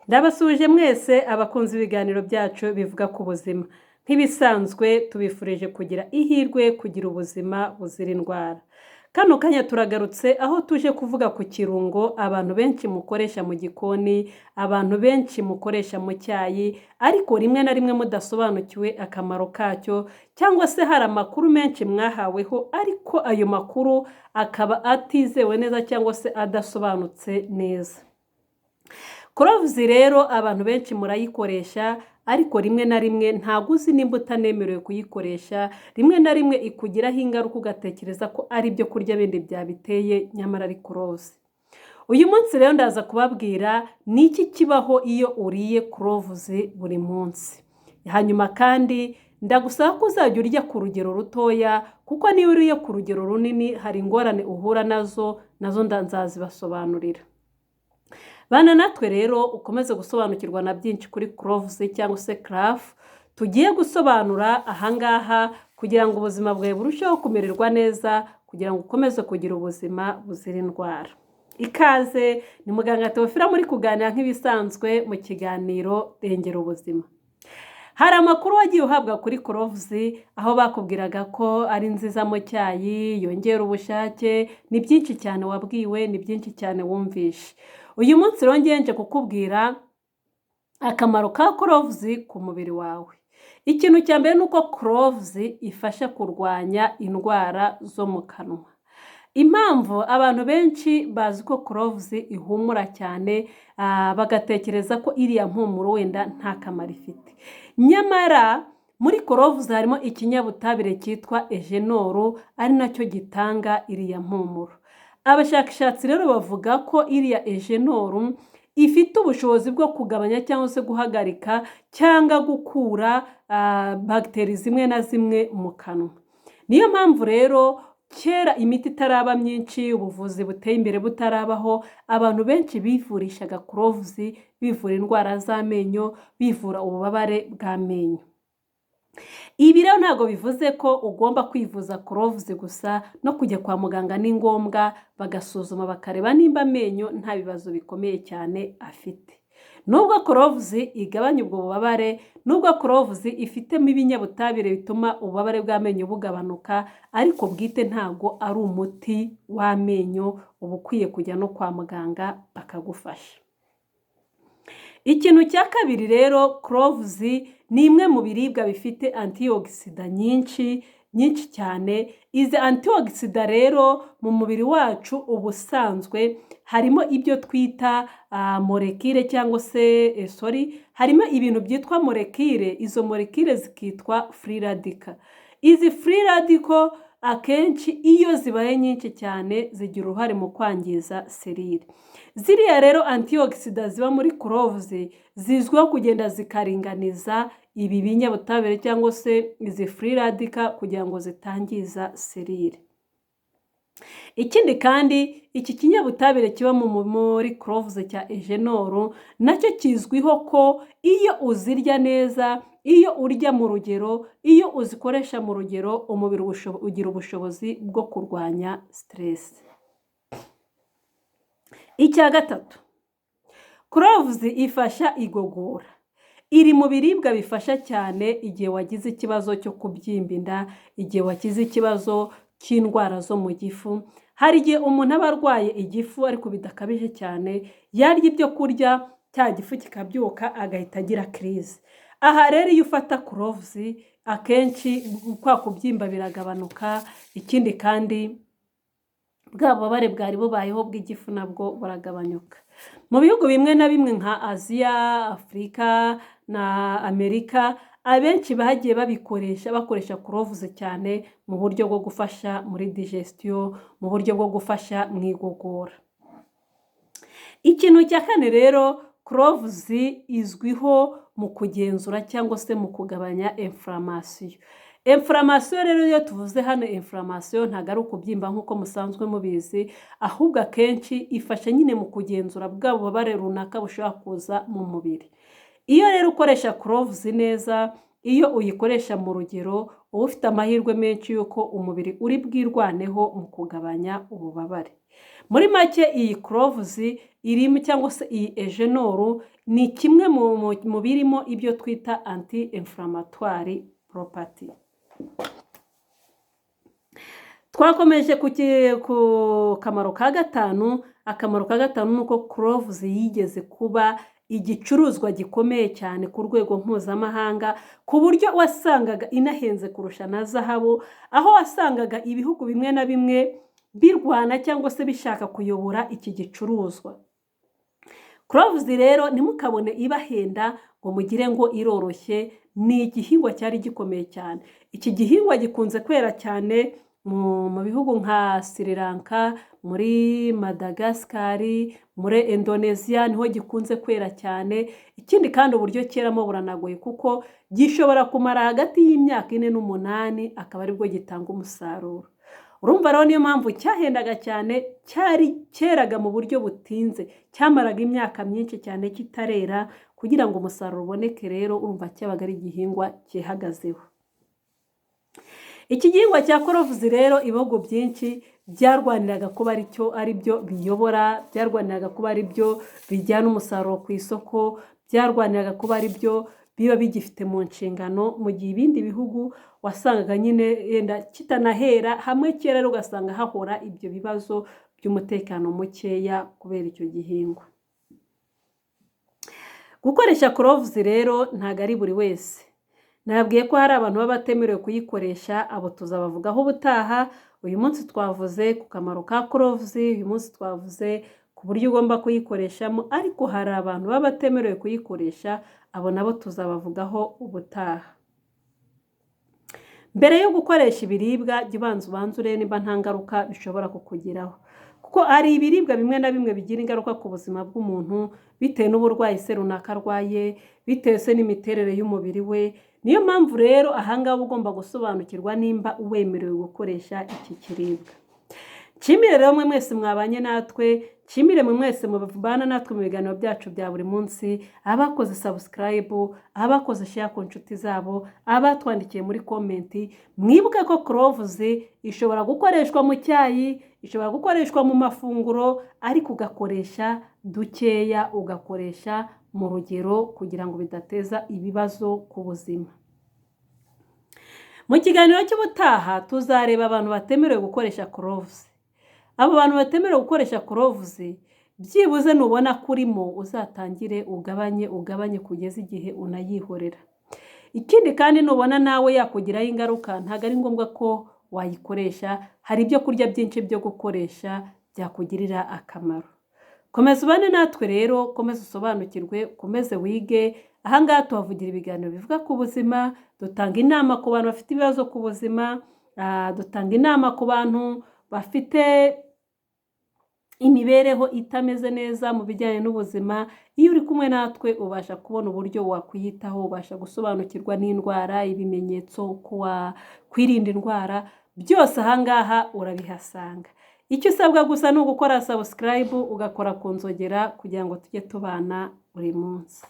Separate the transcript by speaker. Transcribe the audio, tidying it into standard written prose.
Speaker 1: Ndabasuhuje mwese abakunzi b'ibiganiro byacu bivuga ku buzima. Nk'ibisanzwe tubifurije kugira ihirwe, kugira ubuzima buzira indwara. Kano kanya turagarutse aho tuje kuvuga ku kirungo abantu benshi mukoresha mu gikoni, abantu benshi mukoresha mu cyayi, ariko rimwe na rimwe mudasobanukiwe akamaro kacyo, cyangwa se hari amakuru menshi mwahaweho ariko ayo makuru akaba atizewe neza cyangwa se adasobanutse neza. Cloves rero abantu benshi murayikoresha, ariko rimwe na rimwe ntabwo uzi nimba utanemerewe kuyikoresha, rimwe na rimwe ikugiraho ingaruka ugatekereza ko ari ibyo kurya bindi byabiteye, nyamara ari cloves. Uyu munsi rero ndaza kubabwira ni iki kibaho iyo uriye cloves buri munsi. Hanyuma kandi ndagusaba ko uzajya urya ku rugero rutoya, kuko niba uriye ku rugero runini hari ingorane uhura nazo, nazo nzazibasobanurira. Bana natwe rero ukomeze gusobanukirwa na byinshi kuri cloves cyangwa se clove tugiye gusobanura ahangaha, kugira ngo ubuzima bwawe burusheho kumererwa neza, kugira ngo ukomeze kugira ubuzima buzira indwara. Ikaze, ni muganga Teofila muri kuganira nk'ibisanzwe mu kiganiro Rengera Ubuzima. Hari amakuru wagiye uhabwa kuri cloves, aho bakubwiraga ko ari nziza mu cyayi, yongera ubushake, ni byinshi cyane wabwiwe, ni byinshi cyane wumvishe. Uyu munsi rero ngiye kukubwira akamaro ka cloves ku mubiri wawe. Ikintu cya mbere ni uko cloves ifasha kurwanya indwara zo mu kanwa. Impamvu abantu benshi bazi ko cloves ihumura cyane, bagatekereza ko iriya mpumuro wenda nta kamaro ifite. Nyamara muri cloves harimo ikinyabutabire cyitwa eugenol, ari nacyo gitanga iriya mpumuro. Abashakashatsi rero bavuga ko iriya eugenol ifite ubushobozi bwo kugabanya cyangwa se guhagarika cyangwa gukura bagiteri zimwe na zimwe mu kanwa. Niyo mpamvu rero kera imiti itaraba myinshi, ubuvuzi buteye imbere butarabaho, abantu benshi bivurishaga cloves, bivura indwara z'amenyo, bivura ububabare bw'amenyo. Ibi rero ntabwo bivuze ko ugomba kwivuza cloves gusa, no kujya kwa muganga ni ngombwa, bagasuzuma bakareba nimba amenyo nta bibazo bikomeye cyane afite. Nubwo cloves igabanya ubwo bubabare, nubwo cloves ifitemo ibinyabutabire bituma ububabare bw'amenyo bugabanuka, ariko bwite ntabwo ari umuti w'amenyo, uba ukwiye kujya no kwa muganga bakagufasha. Ikintu cya kabiri rero, cloves ni imwe mu biribwa bifite antioxidant nyinshi nyinshi cyane. Izi antioxidant rero mu mubiri wacu ubusanzwe harimo ibyo twita molécule cyangwa se, sorry, harimo ibintu byitwa molécule, izo molécule zikitwa free radical. Izi free radical akenshi iyo zibaye nyinshi cyane zigira uruhare mu kwangiza cellule. Ziriya rero antioxidant ziba muri cloves zizwiho kugenda zikaringaniza ibi binyabutabire cyangwa se izi free radical kugira ngo zitangiza cellule. Ikindi kandi, iki kinyabutabire kiba muri cloves cya eugenol nacyo kizwiho ko iyo uzirya neza, iyo urya mu rugero, iyo uzikoresha mu rugero, umubiri ugira ubushobozi bwo kurwanya stress. Icya gatatu, cloves ifasha igogora. Iri mu biribwa bifasha cyane igihe wagize ikibazo cyo kubyimba inda, igihe wagize ikibazo cy'indwara zo mu gifu. Hari igihe umuntu aba arwaye igifu ariko bidakabije cyane, yarya ibyo kurya cya gifu kikabyuka agahita agira crise. Aha rero iyo ufata cloves akenshi kwa kubyimba biragabanuka, ikindi kandi bwa bubabare bwari bubayeho bw'igifu nabwo buragabanyuka. Mu bihugu bimwe na bimwe nka Aziya, Afurika na Amerika, abenshi bagiye babikoresha, bakoresha cloves cyane mu buryo bwo gufasha muri digestion, mu buryo bwo gufasha mu igogora. Ikintu cya kane rero, cloves izwiho mu kugenzura cyangwa se mu kugabanya inflammation. Inflammation rero, iyo tuvuze hano inflammation, ntabwo ari ukubyimba nk'uko musanzwe mubizi, ahubwo akenshi ifasha nyine mu kugenzura bwa bubabare runaka bushobora kuza mu mubiri. Iyo rero ukoresha cloves neza, iyo uyikoresha mu rugero, uba ufite amahirwe menshi y'uko umubiri uri bwirwaneho mu kugabanya ububabare. Muri make iyi cloves irimo cyangwa se iyi eugenol ni kimwe mu birimo ibyo twita anti inflammatory property. Twakomeje ku kamaro ka gatanu. Akamaro ka gatanu ni uko cloves yigeze kuba igicuruzwa gikomeye cyane ku rwego mpuzamahanga, ku buryo wasangaga inahenze kurusha na zahabu, aho wasangaga ibihugu bimwe na bimwe birwana cyangwa se bishaka kuyobora iki gicuruzwa. Cloves rero ntimukabone ibahenda ngo mugire ngo iroroshye, ni igihingwa cyari gikomeye cyane. Iki gihingwa gikunze kwera cyane mu bihugu nka Sri Lanka, muri Madagascar, muri Indonesia niho gikunze kwera cyane. Ikindi kandi, uburyo cyeramo buranagoye, kuko gishobora kumara hagati y'imyaka 4 n'8 akaba aribwo gitanga umusaruro. Urumva rero niyo mpamvu cyahendaga cyane, cyari cyeraga mu buryo butinze, cyamaraga imyaka myinshi cyane kitarera kugira ngo umusaruro uboneke. Rero urumva cyabaga ari igihingwa cyihagazeho. Iki gihingwa cya cloves rero, ibihugu byinshi byarwaniraga kuba ari cyo ari byo biyobora, byarwaniraga kuba ari byo bijyana umusaruro ku isoko, byarwaniraga kuba ari byo biba bigifite mu nshingano, mu gihe ibindi bihugu wasangaga nyine yenda kitanahera hamwe kera, rero ugasanga hahora ibyo bibazo by'umutekano mukeya kubera icyo gihingwa. Gukoresha cloves rero ntabwo ari buri wese. Nabwiye ko hari abantu baba batemerewe kuyikoresha, abo tuzabavugaho ubutaha. Uyu munsi twavuze ku kamaro ka cloves, uyu munsi twavuze ku buryo ugomba kuyikoreshamo, ariko hari abantu baba batemerewe kuyikoresha, abo nabo tuzabavugaho ubutaha. Mbere yo gukoresha ibiribwa, jya ubanza urebe niba nta ngaruka bishobora kukugiraho, kuko hari ibiribwa bimwe na bimwe bigira ingaruka ku buzima bw'umuntu bitewe n'uburwayi se runaka arwaye, bitewe se n'imiterere y'umubiri we. Niyo mpamvu rero ahangaha uba ugomba gusobanukirwa nimba wemerewe gukoresha iki kiribwa. Nshimire rero mwe mwese mwabanye natwe, nshimire mwe mwese mubana natwe mu biganiro byacu bya buri munsi, abakoze subscribe, abakoze share ku nshuti zabo, abatwandikiye muri comment. Mwibuke ko cloves ishobora gukoreshwa mu cyayi, ishobora gukoreshwa mu mafunguro, ariko ugakoresha dukeya, ugakoresha mu rugero kugira ngo bidateza ibibazo ku buzima. Mu kiganiro cy'ubutaha tuzareba abantu batemerewe gukoresha cloves. Abo bantu batemerewe gukoresha cloves, byibuze nubona ko urimo, uzatangire ugabanye, ugabanye kugeza igihe unayihorera. Ikindi kandi, nubona nawe yakugiraho ingaruka, ntabwo ari ngombwa ko wayikoresha. Hari ibyo kurya byinshi byo gukoresha byakugirira akamaro. Komeza ubane natwe rero, komeza usobanukirwe, ukomeze wige. Ahangaha tuhavugira ibiganiro bivuga ku buzima, dutanga inama ku bantu bafite ibibazo ku buzima, dutanga inama ku bantu bafite imibereho itameze neza mu bijyanye n'ubuzima. Iyo uri kumwe natwe ubasha kubona uburyo wakwiyitaho, ubasha gusobanukirwa n'indwara, ibimenyetso, uko wakwirinda indwara, byose ahangaha urabihasanga. Icyo usabwa gusa ni ugukora subscribe, ugakora ku nzogera kugira ngo tujye tubana buri munsi.